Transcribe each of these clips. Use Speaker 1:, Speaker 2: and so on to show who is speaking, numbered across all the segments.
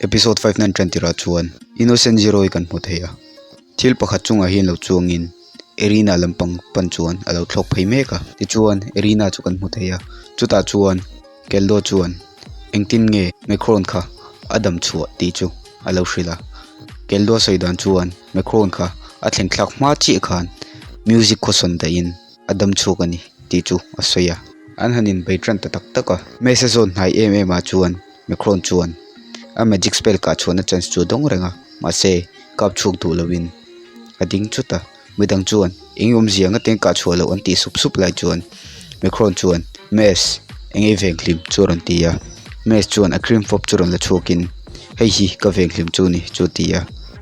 Speaker 1: Episode 5 nan tan tirah chuan Innocent Zero hi kan hmu thei a, thil pakhat chungah hian lo chuangin Arena lampang pan chuan a lo thlawk phei mek a. Tichuan Arena chu kan hmu thei a, chutah chuan Keldo chuan engtin nge Macron kha a dam chhuah tih chu a lo hrilh a. Keldo a sawi dan chuan Macron kha a thleng thlak hma chiah khan music khaw sawn dahin a dam chhuak a ni tih chu a sawi a. An han inbei tan ta tak tak a, Mesa zawn hnai em em ah chuan Macron chuan a magic spell kah chhuahna chance chu a dawng reng a, mahse kap chhuak duh loin a ding chut a. Midang chuan eng awmzia nga teng kah chhuah loh an tih sup sup lai chuan Macron chuan Mace eng ei venghlim chu a rawn ti a, Mace chuan a cream fob chu rawn la chhuakin hei hi ka venghlim chu ni chu a ti a.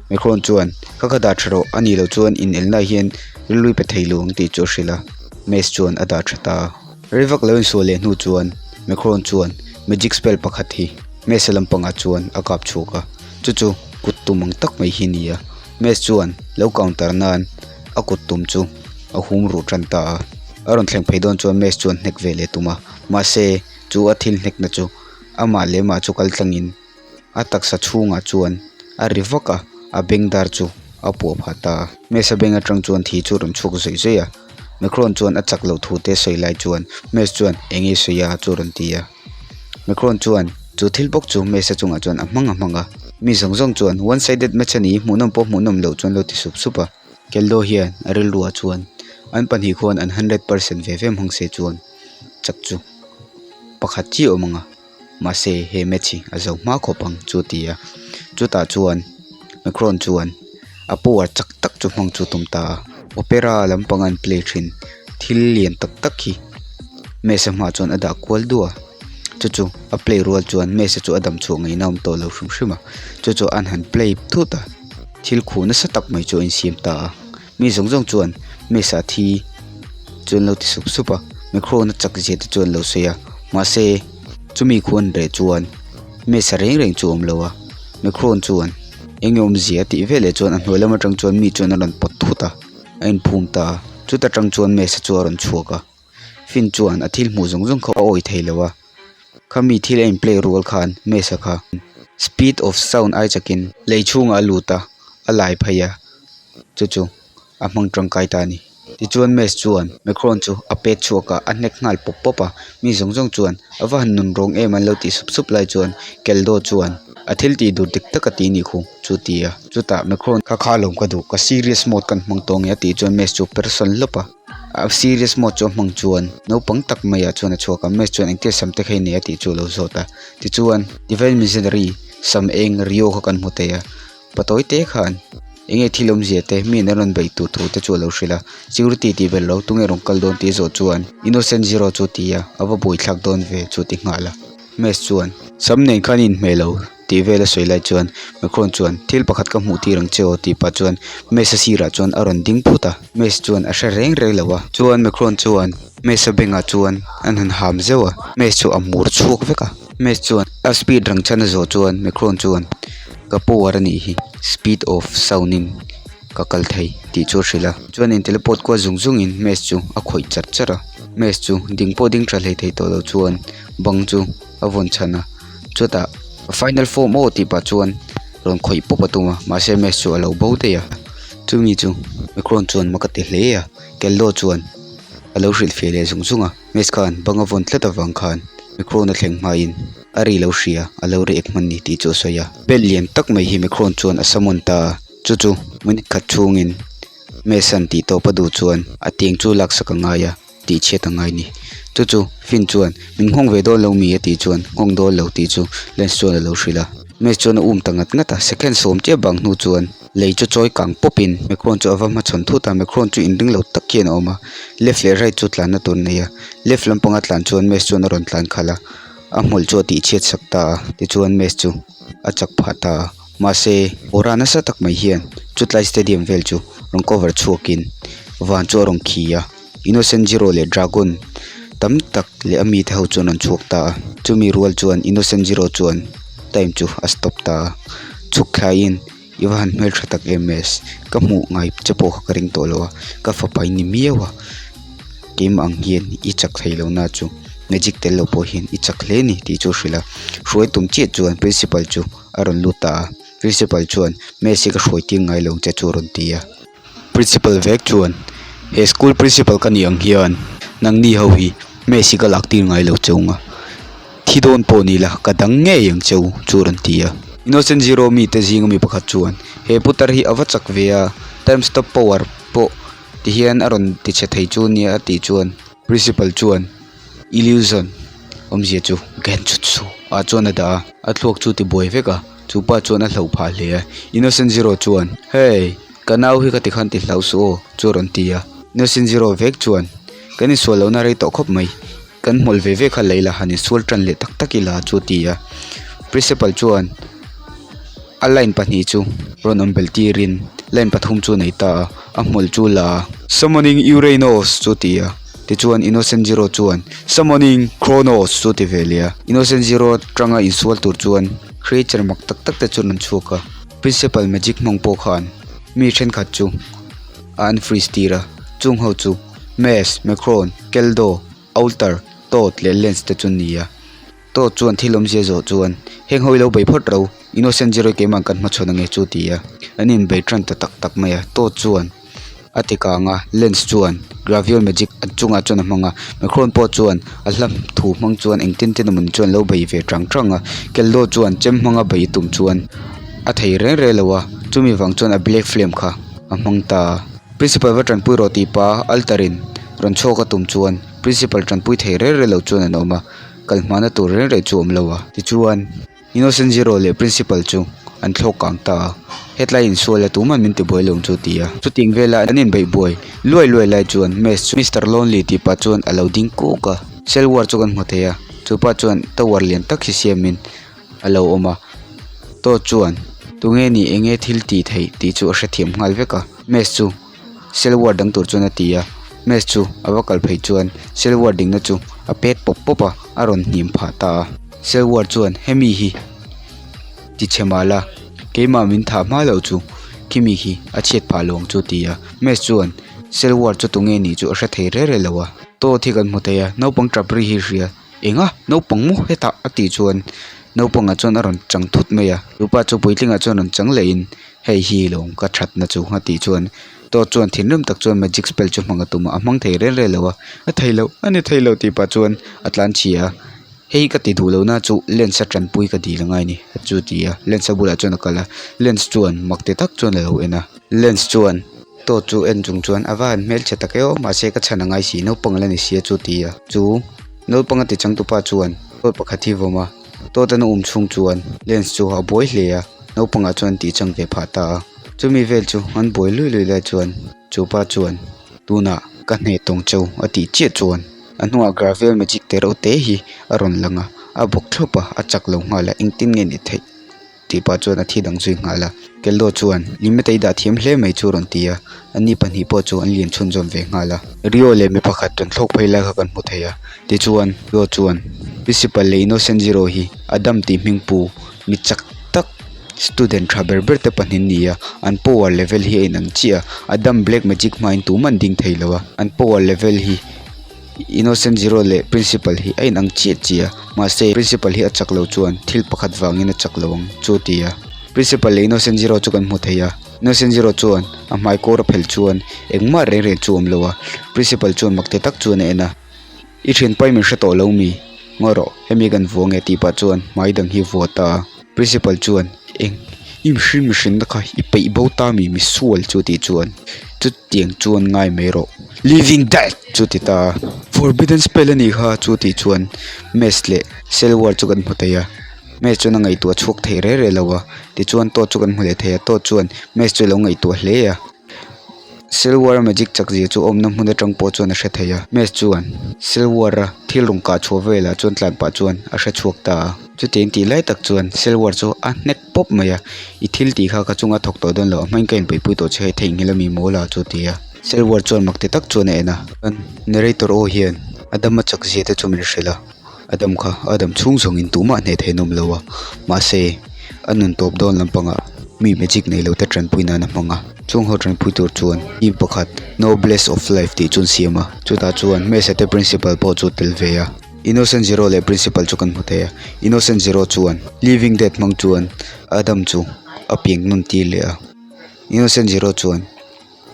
Speaker 1: Macron chuan ka ka dah tha rawh a nih loh chuan inelna hian rilru pe thei lo ang tih chu a hrilh a, Mace chuan a dah tha ta a. Rei vak lo insual leh hnu chuan Macron chuan magic spell pakhat hi Mace lampangah chuan a kap chhuak a, chu chu kut tum ang tak mai hi a ni a. Mace chuan lo counter nan a kut tum chu a hum ruh tan ta a. A rawn thleng phei dawn chuan Mace chuan hnek ve leh tum a, mahse chu a thil hnekna chu amah leh amah chu kal tlangin a taksa chhungah chuan a ri vak a, a beng dar chu a puah phah ta a. Mace-a beng atang chuan thi chu a rawn chhuak zawih zawih a, Macron chuan a chak loh thu te sawi lai chuan Mace chuan eng nge sawi a chu a rawn ti a. Macron chuan chu thil bawk chu Mace-a chungah chuan a hmang a hmang a, mi zawng zawng chuan one sided match a ni, hmuhnawm pawh hmuhnawm loh chuan lo ti sup sup a. Keldo hian a rilruah chuan an pahnih khuan an 100% ve ve hmang se chuan chak chu pakhat chiah a awm ang a. Mahse he match hi a zo hma khawp ang chu a ti a, chutah chuan Macron chuan a power chak tak chu hmang chu a tum ta a, opera lampang an play thin thil lian tak tak hi Mace-a hmaah chuan a dah kual duah a, chu chu a play rual chuan Mace-a chu a dam chhuah ngei na a awm tawh lo hrim hrim a, chu chu an han play thut a, thil khuh nasa tak mai chu a insiam ta a. Mi zawng zawng chuan Mesa thi chu an lo ti sup sup a, Macron a chak zia te chu an lo sawi a, mahse chumi khu an reh chuan Mesa reng reng chu a awm lo a, Macron chuan eng nge awmzia a tih veleh chuan a hnuai lam atang chuan mi chuan a rawn pawt thut a, a inphum ta a, chuta tang chuan Mesa chu a rawn chhuak a, Finn chuan a thil hmuh zawng zawng kha a awih thei lo a, khami thil a in play rual khan Mesa kha speed of sound ai chakin lei chhungah a lut a, a lai phei a. Chu chu a hmang tangkai ta a ni. Tichuan Mace chuan Macron chu a pet chhuak a, a hnek nghal pawp pawp a. Mi zawng zawng chuan a va han nun rawng em an lo tih sup sup lai chuan Keldo chuan a thil tih dur dik tak a ti nih khu chu a ti a. Chutah Macron kha kha lawm ka duh, ka serious mode kan hmang tawh nge a tih chuan Mace chu a per sawn lawp a. A serious mode chu a hmang chuan naupang tak maiah chuan a chhuak a, Mace chuan engtia sam te kha i nei a tih chu a lo zawt a. Tichuan Divine Missionary sam eng Rio kha kan hmu thei a. Patawi te khan eng nge thil awmzia te mi an rawn beih tur thu te chu a lo hrilh a security tih vel lo tunge rawn kal dawn tih zawh chuan innocent zero chu a ti a a va buaithlak dawn ve chu a ti nghal a Mace chuan sam nen khan a inhmeh lo tih vel a sawi lai chuan Macron chuan thil pakhat ka hmuh tir ang che aw tih pah chuan Mace a sirah chuan a rawn ding phut a Mace chuan a hre reng reng lo a chuan Macron chuan Mace a bengah chuan an han ham zeuh a Mace chu a mur chhuak vek a Mace chuan a speed rang chhan a zawh chuan Macron chuan ka power a nih hi speed of sound in ka kal thei tih chu a hrilh a chuan in teleport kual zung zung in maze chu a khawih char char a maze chu ding pawh ding tha hlei thei tawh lo chuan bang chu a vawn chhan a chutah final form aw tih pah chuan rawn khawih pawp a tum a mahse maze chu a lo bo daih a chumi chu Macron chuan mak a ti hle a Kello chuan a lo hrilh feh leh zung zung a maze khan bang a vawn tlat avang khan Macron a thleng hmain. A ri lo hria, a lo react hman ni tih chu a sawi a. Bel lian tak mai hi Macron chuan a summon ta a, chu chu minute khat chhungin Mason tih tawp a duh chuan a tiang chu laksak a ngai a, tih chhiat a ngai ni. Chu chu Finn chuan min nghawng ve dawn lo mi a tih chuan nghawng dawn lo tih chu Lance chuan a lo hrilh a. Mace chuan a um ta ngat ngat a, second sawm chiah bang hnu chuan lei chu chawi kang pawpin Macron chu a va hmachhawn thut a, Macron chu inring lo tak hian a awm a, left leh right chu tlanna tur a nei a, left lampanga tlan chuan Mace chuan a rawn tlan khalh a. A hmawlh chu a tih chhiat sak ta a tichuan match chu a chak phah ta a mahse aura nasa tak mai hian chutlai stadium vel chu rawn cover chhuakin van chu a rawn khi a innocent zero leh dragon tam tak leh a mite ho chu an rawn chhuak ta a chumi rual chuan innocent zero chuan time chu a stop ta a chhuk thlaiin i va han hmeltha tak em match ka hmuh ngai che pawh kha ka ring tawh lo a ka fapa i ni miau a keimah ang hian i chak thei lo na chu. Magic tel lo pawh hian i chak hle a ni tih chu a hrilh a. Hruai tum chiah chuan principal chu a rawn lut ta a. Principal chuan Maths hi ka hruai tir ngai lo ang che chu a rawn ti a. Principal vek chuan he school principal ka nih ang hian nangni ho hi Maths hi ka lak tir ngai lo che ung a. Thi dawn pawh ni la ka dang ngei ang che u chu a rawn ti a. Innocent Zero mite zinga mi pakhat chuan he putar hi a va chak ve a time stop power pawh ti hian a rawn ti chhe thei chu nia a tih chuan Principal chuan illusion awmzia chu genjutsu ah chuan a dah a, a thluak chu ti buai vek a, chu pa chuan a hlauh phah hle a, Innocent Zero chuan hey ka nau hi ka ti khan ti hlau suh aw chu a rawn ti a, Innocent Zero vek chuan kan insual lohna rei tawh khawp mai kan hmawlh ve ve kha lei la han insual tan leh tak tak ila chu a ti a, Principal chuan a line pahnih chu rawn awm belh tirin line pathum chu a nei ta a, a hmawlh chu la a. Summoning Uranus chu a ti a, tichuan Innocent Zero chuan Summoning Kronos chu a ti ve leh a, Innocent Zero atanga insual tur chuan creature mak tak tak te chu an rawn chhuak a, Principal magic hmang pawh khan mi thenkhat chu a unfreeze tir a, chung ho chu Mash, Macron, Keldo, Alter, Toad leh Lens te chu an ni a. Toad chuan thil awmzia zawh chuan, Heng ho i lo bei phawt ro, Innocent Zero keimah kan hmachhawn ange chu ti a. An inbei tan ta tak tak mai a, Toad chuan a ti kang a, Lens chuan Gravion Magic an chungah chuan a hmang a, Macron pawh chuan a hla thu hmang chuan engtin tin emawni chuan lo bei ve tang tang a, Keldo chuan chem hmanga bei tum chuan a thei reng reng lo a, chumi vang chuan a Black Flame kha a hmang ta a. Principal va tanpui rawh tih pa altar in rawn chhuak a tum chuan Principal tanpui thei reng reng lo chuan an awm a. kal hmana tur reng reng chu a awm lo a tichuan Innocent Zero leh Principal chu an thlawk kang ta a hetlai insual a tumah min tibuai lo ang chu a ti a chutiang vela an inbeih buai luai luai lai chuan Mace chu Mister Lonely tih pah chuan a lo ding kuk a cell war chu kan hmu thei a chupa chuan tower lian tak hi siamin a lo awm a Toad chuan tunge ni enge thil tih theih tih chu a hrethiam nghal vek a Mace chu. Cell war dang tur chuan a ti a maze chu a va kal phei chuan cell war dingna chu a pet pawp pawp a a rawn hnim phah ta a cell war chuan hemi hi ti chhe mah la keimah min thah hma loh chu khimi khi a chhiat phah lo ang chu a ti a maze chuan cell war chu tunge nih chu a hre thei reng reng lo a tawt hi kan hmu thei a naupang tap ri hi a hria. Enga naupang maw hetah a tih chuan naupangah chuan a rawn chang thut mai a chupa chu puitlingah chuan rawn chang leh in hei hi lo ka thatna chu a tih chuan tawt chuan thinrim tak chuan magic spell chu hmang a tum a a hmang thei reng reng lo a a thei loh a ni thei lo tih pah chuan a tlan chhia a hei ka ti duh loh na chu lens a tanpui ka dil angai a ni chu a ti a lens a bulah chuan a kal a lens chuan mak ti tak chuan a lo en a lens chuan. Tawt chu en chung chuan a va han hmelchhe tak e aw mahse ka chhan a ngai si naupang la ni sia chu ti a chu naupang a ti changtupa chuan tawt pakhat hi vawm a tawt an awm chhung chuan lens chu a buai hle a naupang ah chuan tih chang ve phah ta a chumi vel chu an buai luih luih lai chuan chupa chuan tunah ka hneh tawng cheu a tih chiah chuan a hnungah gravel magic te reuh te hi a rawn lang a a bawk thlawp a a chak lo nghal a engtin nge ni theih. Tih pah chuan a thi dang zui nghal a, Keldo chuan limit a i dah thiam hle mai chu a rawn ti a, ani pahnih pawh chu an lian chhunzawm ve nghal a. Rio leh mi pakhat rawn thlawk phei lai kha kan hmu thei a, tichuan Rio chuan Principal leh Innocent Zero hi Adam tih hming pu mi chak tak student tha ber ber te pahnih an ni a, an power level hi a inang chiah a, Adam black magic hmain tumah an ding thei lo a, an power level hi Innocent Zero leh Principal hi a inang chiah chiah a, mahse Principal hi a chak lo chuan thil pakhat vangin a chak lo ang chu a ti a. Principal leh Innocent Zero chu kan hmu thei a, Innocent Zero chuan a hmai kawr a phelh chuan engmah reng reng chu a awm lo a, Principal chuan mak ti tak chuan a en a, I thianpa i min hre tawh lo mi? Ngaw rawh, hemi kan vua nge tih pah chuan hmai dang hi a vua ta a. Principal chuan eng i mihring mihrinna kha i peih bo ta mi misual chu tih chuan chutiang chuan ngai mai rawh living dead chu ti ta a forbidden spell a nih kha chu tih chuan maze leh cell war chu kan hmu thei a maze chuan a ngaihtuah chhuak thei reng reng lo a tichuan tawt chu kan hmu leh thei a tawt chuan maze chu a lo ngaihtuah hle a. Silver magic chak zia chu awmna hmun atang pawh chuan a hre thei a maze chuan silver a thil rawn kah chhuah velah chuan tlan pah chuan a hre chhuak ta a chutiang tih lai tak chuan silver chu a hnek pawp mai a i thil tih kha ka chunga thawk tawh dawn lo a hmain ka inpeihpui tawh che hei theihnghilh a mi mawl a chu a ti a silver chuan mak ti tak chuan a en a chuan narrator aw hian a dam a chak zia te chu min hrilh a a dam kha a dam chhung zawngin tumah hneh theih an awm lo a mahse a nun tawp dawn lampangah mi magic nei lo te tanpui nan a hmang a chung ho tanpui tur chuan team pakhat noblesse of life tih chu an siam a chutah chuan hmeichhe te principal pawh chu a tel ve a. Innocent Zero leh Principal chu kan hmu thei a, Innocent Zero chuan Living Dead hmang chuan Adam chu a pian nawn tir leh a, Innocent Zero chuan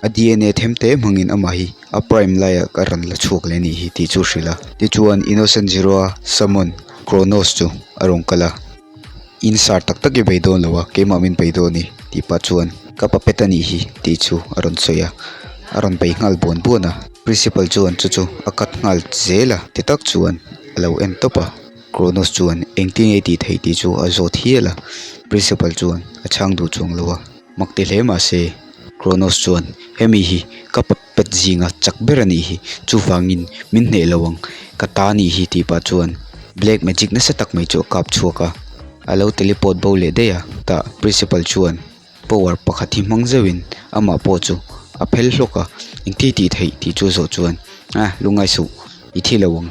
Speaker 1: a dna them te hmangin amah hi a prime laiah ka rawn la chhuak leh a nih hi tih chu a hrilh a, tichuan Innocent Zero a summon Kronos chu a rawn kal a. In sar tak tak i bei dawn lo a, keimah min bei dawn i tih pah chuan ka puppet a nih hi tih chu a rawn sawi a, a rawn bei nghal buan buan a. Principal chuan chu chu a cut nghal zel a, ti tak chuan a lo en tawp a, Kronos chuan engtin nge i tih theih tih chu a zawt hial a, Principal chuan a chhang duh chuang lo a, mak ti hle mahse Kronos chuan hemi hi ka puppet zinga chak ber a nih hi, chuvangin min hneh lo ang, ka ta a nih hi tih pah chuan black magic nasa tak mai chu a kap chhuak a, a lo teleport bo leh daih a, tah principal chuan power pakhat hi hmang zeuhin amah pawh chu a phel hlawk a, engti tih theih tih chu zawh chuan ah lungngai suh i thi lo ang.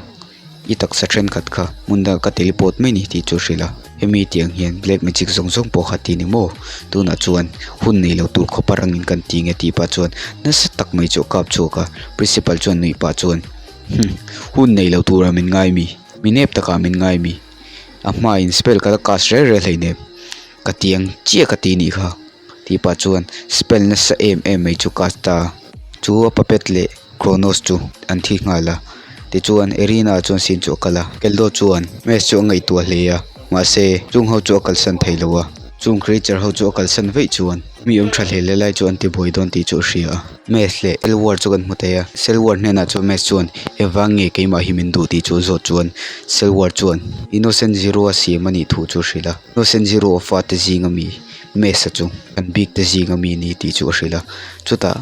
Speaker 1: I taksa thenkhat kha hmun dangah ka teleport mai ni tih chu a hrilh a, hemi tiang hian black magic zawng zawng pawh kha ti ni maw? Tunah chuan hun nei lo tur khawpa rangin kan ti nge tih pah chuan nasa tak mai chu a kap chhuak a, principal chuan nuih pah chuan hmm hun nei lo tura min ngai mi? Mi nep takah min ngai mi? A hmain spell ka la cast rel rel hleinem ka tiang chiah ka ti nih kha tih pah chuan spell nasa em em mai chu cast ta a, chu a puppet leh Kronos chu an thi nghal a, tichuan Irina chuan scene chu a kal a, Keldo chuan Mace chu a ngaihtuah hle a, mahse chung ho chu a kalsan thei lo a, chung creature ho chu a kalsan veih chuan mi awm tha hle hle lai chu an ti buai dawn tih chu a hria a. Mace leh Selwar chu kan hmu thei a, Selwar hnenah chuan Mace chuan engvang nge keimah hi min duh tih chu a zawt chuan Selwar chuan Innocent Zero a siam a nih thu chu a hrilh a, Innocent Zero a fate zinga mi Mace a chu kan bik te zinga mi a ni tih chu a hrilh a, chutah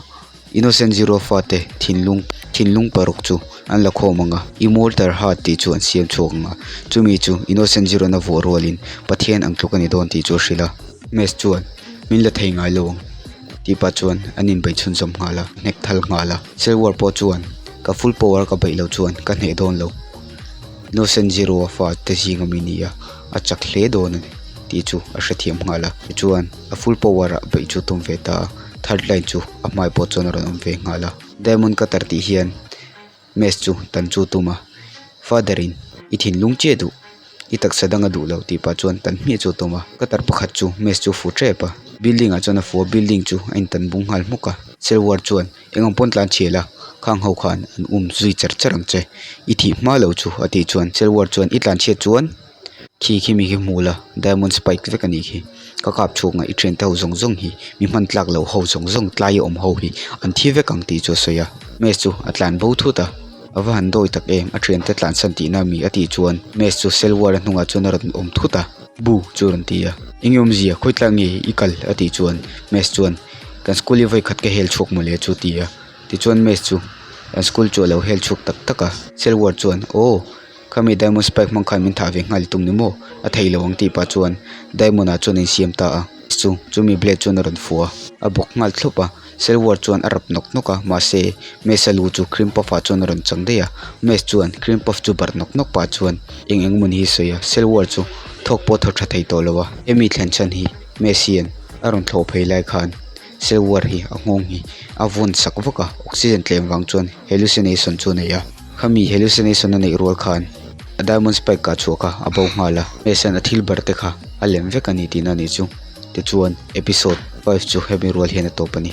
Speaker 1: Innocent Zero fate thinlung thinlung paruk chu an la khawm ang a, Immortal Heart tih chu an siam chhuak ang a, chumi chu Innocent Zero-na vuah rualin Pathian ang tluk a ni dawn tih chu a hrilh a. Mace chuan, Min la thei ngai lo ang tih pah chuan an inbeih chhunzawm nghal a, hnek thal nghal a. Silver pawh chuan, Ka full power ka beih loh chuan ka hneh dawn lo. Innocent Zero-a fate zinga mi ni a, a chak hle dawn a ni tih chu a hrethiam nghal a. Tichuan, a full power-ah beih chu tum ve ta a. Third line chu a hmai pawh chuan a rawn awm ve nghal a. Diamond cutter tih hian Mace chu tan chu tum a, Father in i thinlung chiah duh, i taksa dang a duh lo tih pah chuan tan hmiah chu a tum a. Cutter pakhat chu Mace chu a fu tep a, building ah chuan a fu a, building chu a intan bung nghal hmawk a. Silver chuan eng ang pawn tlan chhial a, khang ho khan an um zui char char ang che, i thih hma lo chu a tih chuan Silver chuan i tlan chhiat chuan Khi khi mi khi hmu la, diamond spike vek a nih khi. Ka kap chhuk ngaih i thiante ho zawng zawng hi, mi hman tlak loh ho zawng zawng tlai a awm ho hi an thi vek ang tih chu a sawi a. Mace chu a tlan bo thut a, a va han dawi tak em, a thiante tlansan tihna mi a tih chuan Mace chu Selwar a hnungah chuan a rawn awm thut a, Bu chu a rawn ti a. Eng awmzia, khawi tlak nge i kal a tih chuan Mace chuan kan school i vawikhat ka hel chhuak mawle chu a ti a. Tichuan Mace chu an school chu a lo hel chhuak tak tak a. Selwar chuan Aw. Khami diamond spike hmang khan min thah ve nghal tum ni maw? A thei lo ang tih pah chuan diamond ah chuan a insiam ta a. Chu chumi blade chuan a rawn fuh a, a bawk nghal thlawp a. Silver chuan a rap nawk nawk a, mahse Mace a lu chu cream puff ah chuan a rawn chang daih a. Mace chuan cream puff chu barh nawk nawk pah chuan eng eng maw ni hi sawi a, Silver chu thawk pawh thaw tha thei tawh lo a. Hemi thlen chhan hi Mace hian a rawn thlawh phei lai khan Silver hi a nghawng hi a vawn sak vak a, oxygen tlem vang chuan hallucination chu a nei a. Khami hallucination a neih rual khan a diamond spike kah chhuah kha a bo nghal a, Mason a thil bar te kha a lem vek a ni tihna a nih chu. Tichuan episode 5 chu hemi rual hian a tawp a ni.